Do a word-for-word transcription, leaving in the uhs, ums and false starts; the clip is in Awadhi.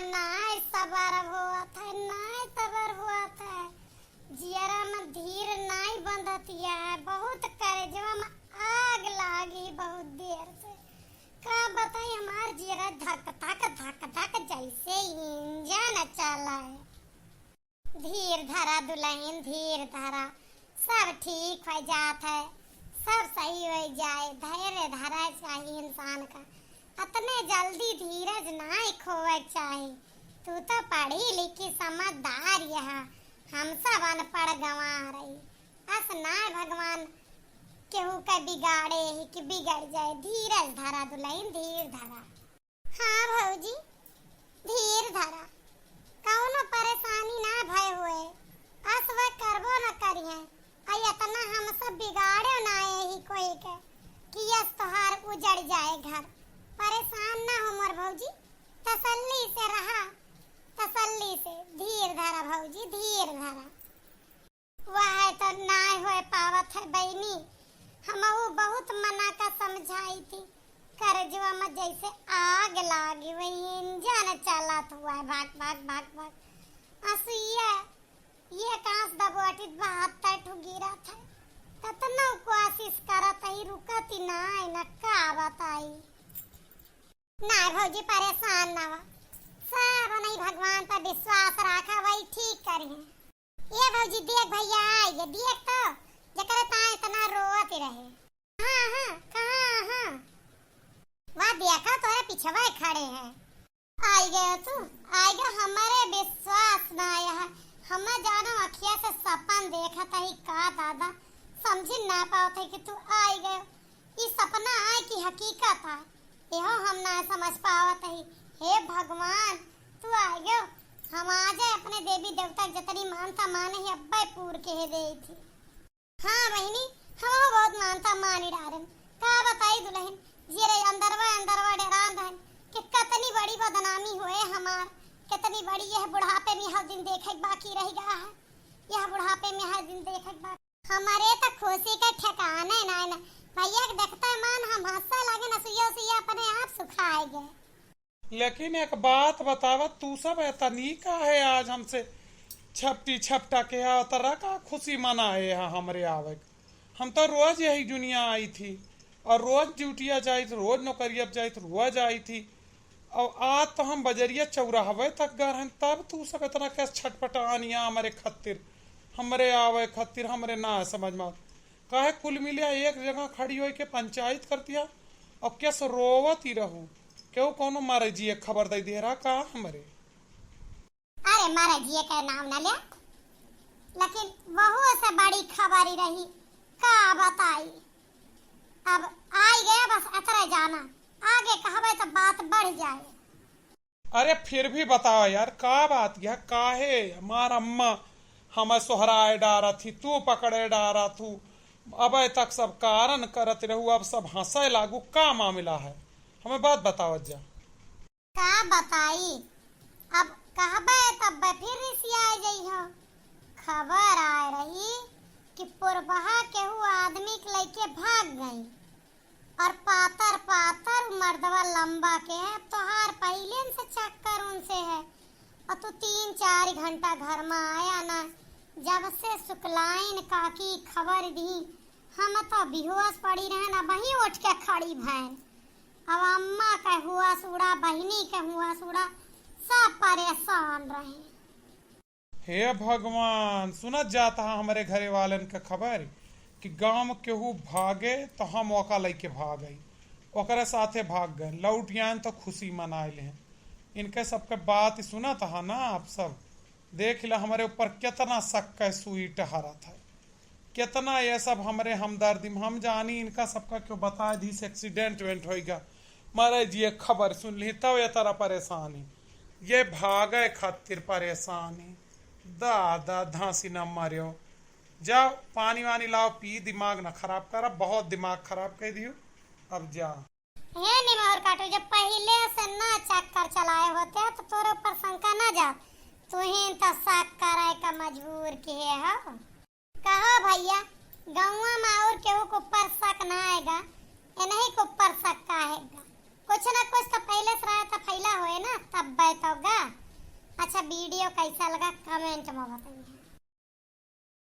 नाय सबर होत है, नाय सबर होत है। जियरा में धीर नाय बंधतिया है, बहुत करेजवा में आग लागी बहुत देर से। का बताई, हमार जियरा धक धक, धक धक जैसे इंजन चला है। धीर धरा दुलहिन, धीर धरा, सब ठीक होइ जात है, सब सही होइ जाए। धैर्य धरा चाही इंसान का, अतने जल्दी धीरज नाय खोवे चाही। तू तो पढ़ी लिखी समझदार यह, हम सब अनपढ़ गंवार ही। अस नाय भगवान केहू के बिगाड़े ही कि बिगड़ जाए। धीरज धरा दुलहिन, धीर धरा। हाँ भौजी, धीर धरा, कौनो परेशानी ना भय होए, अस वह करबो न करिहे। आ इतना हम सब बिगाड़े ना यही कोई के कि यस तोहार उजड़ जाए घर। परेशान ना हो मोर भौजी, तसल्ली से रहा, तसल्ली से धीर धरा भौजी, धीर धरा। वह तो नाय होए पावत है बहिनी, हमहू बहुत मना का समझाई थी, करजवा में जैसे आग लागी, वही इंजन चलत हुआ है, भाग, भाग, भाग, भाग। असुइया, ये कांस दबोटित बहत्तर ठो गिरत है, कतनो कोशिश करत ही, रुकत ही नाय, न का बताई। नाय भौजी, परेशान ना हो, सब नहीं भगवान पर विश्वास रखा, वही ठीक करिहे। ए भौजी, देख भैया आइ गए, देख तो, जेकरे ताई इतना रोवत रहे। हाँ, हाँ, कहाँ, हाँ? वह देखा तोरे पिछवा खड़े हैं। आइ गए तू, आइ गए, हमरे विश्वास ना आया है। हम जानो अखिया से सपन देखत ही का दादा, समझी ना पावत है कि तू आइ गए। ई सपना आए कि हकीकत आए, एहो हम ना समझ पावत ही। हे भगवान, तू आइ गयो, हम आजे अपने देवी देवता के जतनी मानता माने ही अब्बे पूर के हे देई थी। हाँ बहिनी, हमहू बहुत मानता मानी डारेन। का बताई दुलहिन, जियरे अंदरवा अंदरवा डेरान रहन कि कतनी बड़ी बदनामी होए हमार, कितनी बड़ी यह बुढ़ापे में हर दिन देखे के बाकी रह गया है, यह बुढ़ापे में हर दिन देखे के बाकी। हमरे त खुशी के ठिकाने नाय न। भैया के देखते मन हम हंसे लगे न, सुइया सुइया अपने आप सुखाए गए। लेकिन एक बात बतावा, तू सब एतनी काहे आज हमसे छपटी छपटा के आवत रहा, का खुशी मनाए है हमरे आवे के? हम तो रोज यही दुनिया आई थी और रोज ड्यूटिया जाई थी, रोज नौकरिया जाई थी, रोज आई थी। और आज तो हम बजरिया चौराहवे तक गए हैं, तब तू सब इतना कैसे छटपटानिया हमरे खातिर, हमरे आवे खातिर, हमरे ना समझ में आवत। काहे कुल मिलिया एक जगह खड़ी होई के पंचायत करतिया और कैसे रोवत ही रहू? केहू कौनो मारे जिए खबर दे दे रहा का हमरे? अरे मारे जिए के नाम ना ले, लेकिन वहू से बड़ी खबर ही रही, का बताई। अब आइ गया, बस अतरे जाना, आगे कहबे तो बात बढ़ जाए। अरे फिर भी बताओ यार, का बात यह, काहे हमार अम्मा हमें सोहराए डारा थी, तू पकड़े डारा थू, अबे तक सब कारण करत रहू, अब सब हंसे लागू, का मामला है? हमें बात बतावत जा। का बताई, अब कहबे तब फिर रिसिया जइहो। खबर आए रही कि पुरबहा केहू आदमी के लइके भाग गई। और पातर पातर मर्दवा लंबा के है, तोहार पहिलेन से चक्कर उनसे है। और तू तीन चार घंटा घर में आया ना, जब से सुकलाइन काकी खबर दी, हम तो बेहोश पड़ी रहन, अबहीं उठ के खड़ी भैन। अब अम्मा के हुआ सूड़ा, बहिनी के हुआ सूड़ा, सब परेशान रहे। हे भगवान, सुनत जात हा हमरे घरे वालन क खबर कि गाँव में केहू भागे तो हम ओका लइके भाग आई, ओकरे साथे भाग गए, लौट आयन तो खुशी मनाए लेहन। इनके सबके बात सुनत हा ना आप सब, देख ला हमरे ऊपर केतना शक के सुई टहरत है। केतना ये सब हमरे हमदर्दी में, हम जानी इनका सबका क्यों बताए दीस, एक्सीडेंट वेंट होइगा, मरे जिए खबर सुन ली तब ये तरह परेशानी, ये भागे खातिर परेशानी। दादा धांसी न मर्यो, जाओ पानी वानी लाओ पी, दिमाग न खराब करा, बहुत दिमाग खराब कर दियो। अब जा। हे निमहर काटू, जब पहिले से ना चक्कर चलाए होते तो तोरे ऊपर शंका ना जात, तू ही तो शक करे का मजबूर किहे हो। कहो भैया, गौवा में और केहू के ऊपर शक ना आएगा, इन्हीं के ऊपर शक का आएगा? कुछ ना कुछ तो पहले से रहा तो फैला होए ना, तब बैठोगा। अच्छा, वीडियो कैसा लगा कमेंट में बताइए।